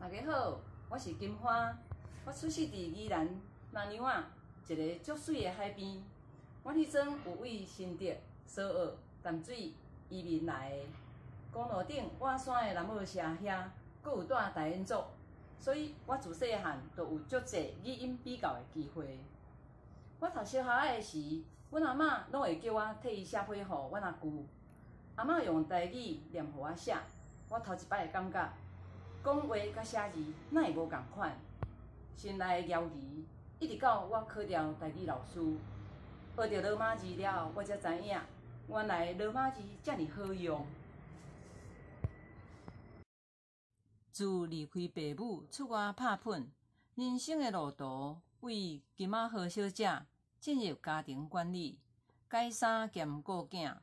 大家好，我是金花，我出世佇宜蘭南洋仔一个足媠的海邊。阮彼陣有對新竹、蘇澳、淡水移民來的。公路頂倚山的南澳社遐，閣有住台語族，所以我自細漢就有足濟語音比較的機會。我讀小學仔的時，阮阿嬤攏會叫我替伊寫批予阮阿舅。阿嬤用台語念予我寫，我頭一擺會感覺講話佮寫字哪會無仝款？心內的猶疑，一直到我考著台語老師，學著羅馬字了後，我才知影，原來羅馬字遮爾好用。自離開爸母出外拍拼，人生的路途為金仔何小姐進入家庭管理，改衫兼顧囝，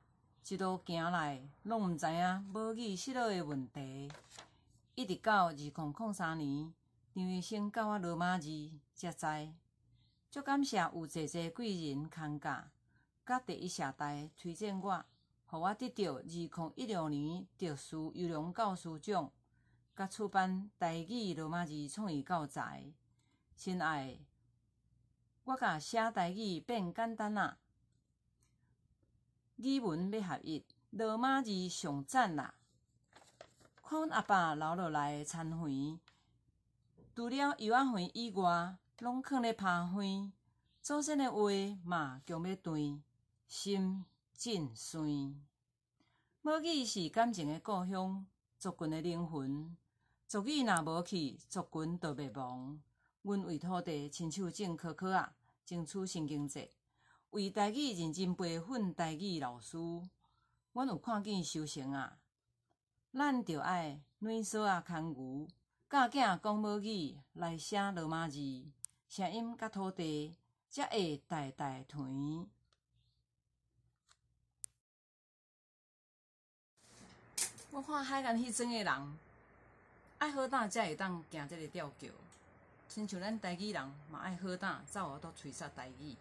一路行來，攏毋知影母語失落的問題。一直到2003年，張醫生教我羅馬字，才知。足感謝有濟濟貴人牽教，佮第一社大推薦我，予我得著2016年卓殊優良教師獎，佮出版台語羅馬字創意教材。親愛的，我共寫台語變簡單啦！語文欲合一，羅馬字上讚啦！看阮阿爸留落來的田園，除了柚仔園以外，攏囥咧拋荒。祖先的話嘛強欲斷，心真酸。母語是感情的故鄉，族群的靈魂。族語若無去，族群就滅亡。阮為土地親手種可可仔，爭取新經濟，為台語認真培訓台語老師。阮有看見收成啊！咱著愛軟索仔牽牛，教囝講母語來寫羅馬字，聲音佮土地才會代代傳。我看海岸彼陣的人，愛好膽才會當行這个吊橋，親像咱台語人嘛愛好膽，才有法度吹殺台語。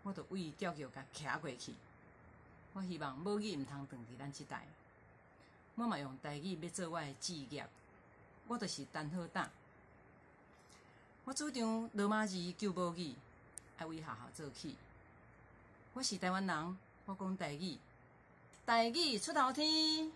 我就對吊橋共徛過去。我希望母語毋通斷佇咱這代。我嘛用台語欲做我的志業，我就是陳好膽。我主張羅馬字救母語，愛為學校做起。我是台灣人，我講台語，台語出頭天。